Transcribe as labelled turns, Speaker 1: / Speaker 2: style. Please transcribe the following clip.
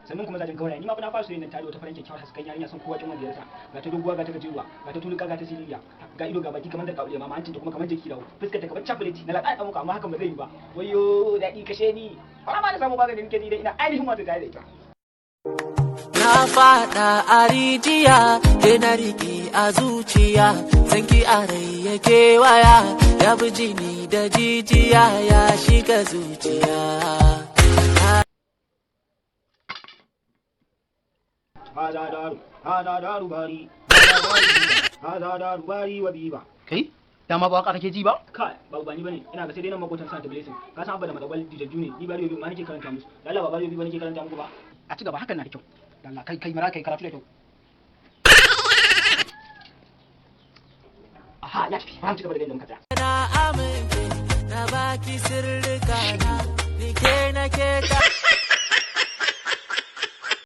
Speaker 1: Sannan kuma zajen gauraye, ni ma fa na fara soyayya nan tare da wata farin kyakkyawar hasken yarinya, son kowa kin wanda ya rasa. Ga ta doguwa, ga ta gajeruwa, ga ta tuluka, ga ta siririya, ga ido ga baki kamar da kaule mama, hancin ta kuma kamar jiki rawo, fuskar ta kamar chocolate na laƙa muku, amma hakan ba zai yi ba. Wayyo daɗi, kashe ni. Fara ma na samu maganin nake ji dai ina ainihin wato tare da ita.
Speaker 2: Na fada a rijiya, ke na riƙe a zuciya, sanki a rai yake waya, ya bi jini da jijiya, ya shiga zuciya.
Speaker 1: Haza daru, haza daru bari, haza daru bari wa biba.
Speaker 3: Kai, dama ba waka kake ji ba?
Speaker 1: Kai, ba ba ni bane, ina ga sai dai nan makotan sa ta blessing. Ka san abba da madawal dijaju ne, ni ba riyo ma nake karanta musu. Da Allah ba riyo ba nake karanta muku ba.
Speaker 3: A ci gaba, hakan na da kyau. Da Allah kai kai mara kai karatu da kyau.
Speaker 1: Aha, ya tafi. Ba mu ci gaba da ganin da muka tsaya.
Speaker 2: Na amince, na baki sirrika na, ni ke nake ta.